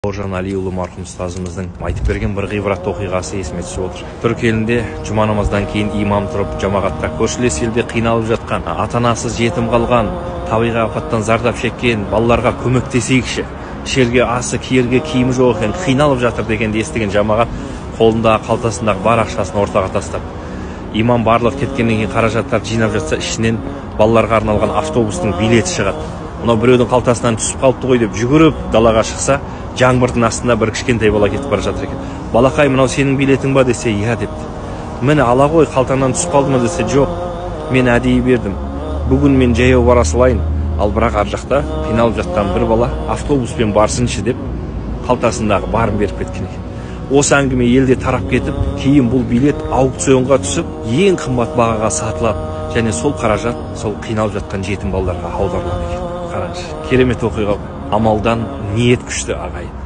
Бауыржан Әлиұлы марқұм ұстазымыздың айтып берген бір ғибратты оқиғасы есіме түсіп отыр. Түрік елінде жұма намаздан кейін имам тұрып, жамағатқа көршілес елде қиналып жатқан, ата-анасыз жетім қалған, табиғи апаттан зардап шеккен балаларға көмектесейікші, ішерге асы, киерге киімі жоқ екен, қиналып жатыр дегенді естіген жамағат қолындағы, қалтасындағы бар ақшасын ортаға тастап, имам барлық кеткеннен кейін қаражаттарды жинап жатса, ішінен балаларға арналған автобустың билеті шығады. Мынау біреудің қалтасынан түсіп қалыпты ғой деп жүгіріп далаға шықса, жаңбырдың астында бір кішкентай бала кетіп бара жатыр екен. Балақай, мынау сенің билетің ба десе, иә депті. Міне ала ғой, қалтаңнан түсіп қалды ма десе, жоқ, мен әдейі бердім. Бүгін мен жаяу бара салайын, ал бірақ ар жақта қиналып жатқан бір бала автобуспен барсыншы деп қалтасындағы барын беріп кеткен екен. Осы әңгіме елде тарап кетіп, кейін бұл билет аукционға түсіп, ең қымбат бағаға сатылады және сол қаражат сол қиналып жатқан жетім балаларға аударылады екен. Қараңызшы, керемет оқиға. Амалдан ниет күшті, ағайын.